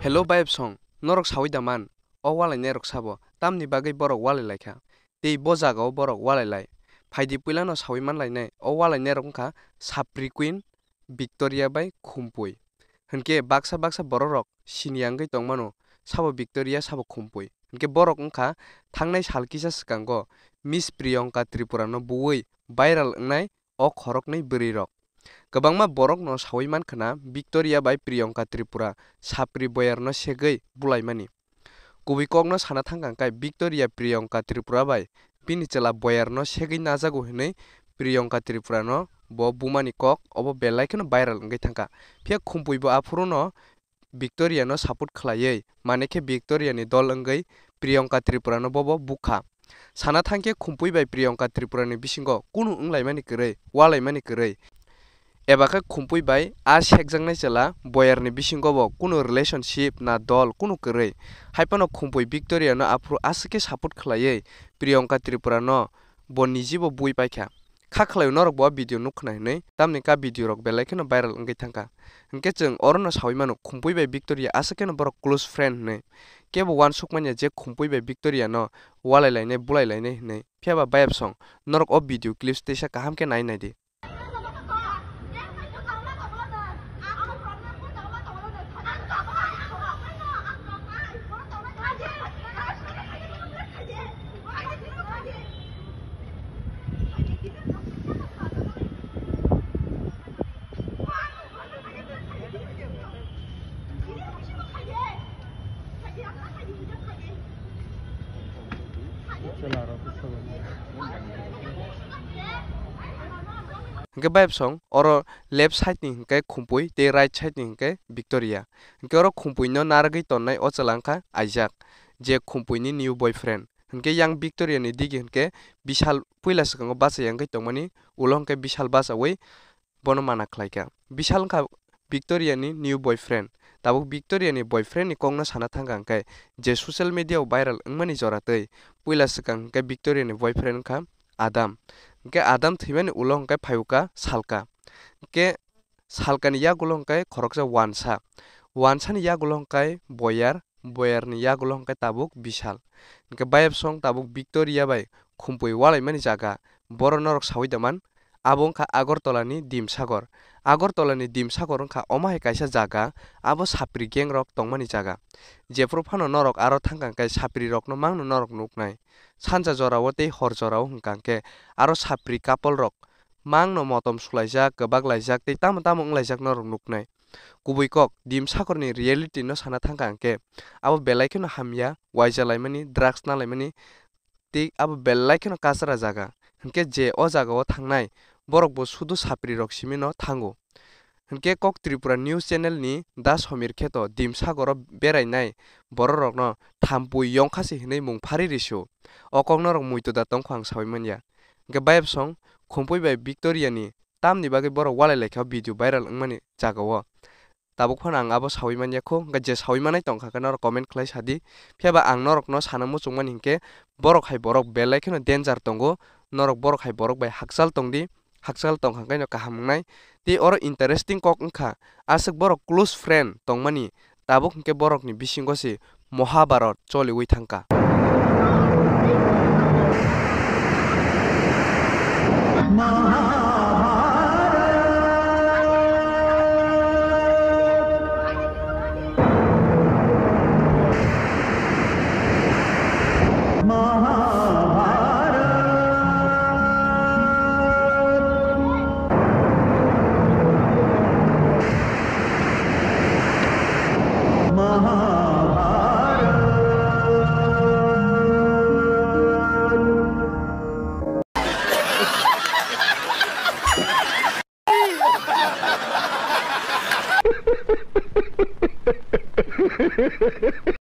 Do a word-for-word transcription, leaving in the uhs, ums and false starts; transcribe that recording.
Hello bayapsong, norok sawi da man? O walainairok sabo, tamni bagwi borok walai lai kha? Tei bo jagao borok walai lai? Phaidi puilano sawi man lainai, o walainairok wngkha Sapri Queen, Victoria bai Khumpui. Hinkhe baksa baksa borokrok siniya wngwi tongmano, sabo Victoria, sabo Khumpui. Hinkhe borok wngkha thangnai sal kisa swkango Miss Priyanka Tripura no buwi viral wngnai o khoroknwi bwrwirok. Kwbangma borokno sawi mankha na Victoria bai Priyanka Tripura sapri boyarno segwi bulaimani. Kubui kokno sana thangkha hwnkhe Victoria Priyanka Tripura bai bini chwla boyarno segwi najago hwnwi Priyanka Tripurano bo bumani kok obo belai kheno viral wngwi thangkha. Phiya Khumpui bo aphuruno Victoriano support khlaiwi, mane khe Victoriani dol wngwi Priyanka Tripurano bobo bukha. Sana thangkhe Khumpui bai Priyanka Tripurani bisingo kunu wnglaimani kwrwi, walaimani kwrwi. Eba khe Khumpui bai a sekjaknai chwla boyarni bisingobo kunu relationship na dol kunu kwrwi. Haiphano Khumpui Victoriano aphuru aswk khe support khlaiwi Priyanka Tripurano bo nijibo bui paikha. Kha khlaio norok bo video nukkhna hinwi, tamni ka video rok belai kheno viral wngwi thangkha. Hinkhe chwng orono sawi mano, Khumpui bai Victoria aswk kheno borok close friend hinwi. Kebo uansuk manya je Khumpui bai Victoria no walai lainai, bulai lainai hinwi. Phiya ba bayapsong, norok o video clips teisa kaham khe nai nai di. Hwnkhe bayapsong oro left side ni hwnkhe Khumpui tei right side ni hwnkhe Victoria. Hwnkhe oro Khumpui no narwgwi tonnai o chwla wngkha Isaac, je Khumpui ni new boyfriend. Hwnkhe yang Victoria ni digi hwnkhe Bishal puila swkango bachai ya wngwi tongmani, ulo hwnkhe Bishal bachaui bono mana khlaikha. Bishal wngkha Victoria ni new boyfriend. Tabuk Victoria ni boyfriend ni kokno sana thangkha hwnkhe je social media o viral wngmani jora twi puila swkang hwnkhe Victoria ni boyfriend wngkha Adam. Hwnkhe Adam thwimani ulo hwnkhe phaiwkha Salka. Hwnkhe Salkani yagulo hwnkhe khoroksa uansa. Uansani yagulo hwnkhe boyar, boyarni yagulo hwnkhe tabuk Bishal. Hwnkhe bayapsong tabuk Victoria bai Khumpui walaimani jaga, boro norok sawi da man, abo wngkha Agartala ni Dimsagor. Agartala ni Dimsagor wngkha omo hai kaisa jaga, abo sapri gang rok tongmani jaga. Jephru phano norok aro thangkha hwnkhe sapri rokno mangno norok nuknai. Sanja jorao tei hor jorao hwnkha hwnkhe aro sapri couple rok mangno motom sulaijak, kwbak laijak tei tamo tamo wnglaijak norok nuknai. Kubui kok, Dimsakorni reality no sana thangkha hwnkhe, abo belai kheno hamya, uaija laimani, drugs na laimani, tei abo belai kheno kachra jaga. Hwnkhe je o jagao thangnai, borok bo sudu sapri rok simi no thango. Hwnkhe kok Tripura News Channel ni Da Somir kheto Dimsagoro berainai borok rokno thampui yongkha se hinwi mung phari risu. O kok norok muitu da tongkho ang sawi manya. Hwnkhe bayapsong Khumpui bai Victoria ni tamni bagwi borok walai laikha video viral wngmani jagao. Tabuk phano ang abo sawi manya kho, hwnkhe je sawi manai tongkha khe norok comment khlai sadi. Phiya ba ang norokno sana muchungmani hinkhe borok hai borok belai kheno danger tongo, norok borok hai borok bai hakchal tongdi, hakchal tongkha khe no kaham wngnai. Tei oro interesting kok wngkha, aswk borok close friend tongmani, tabuk hinkhe borokni bisingo se Mahabharat choliwi thangkha.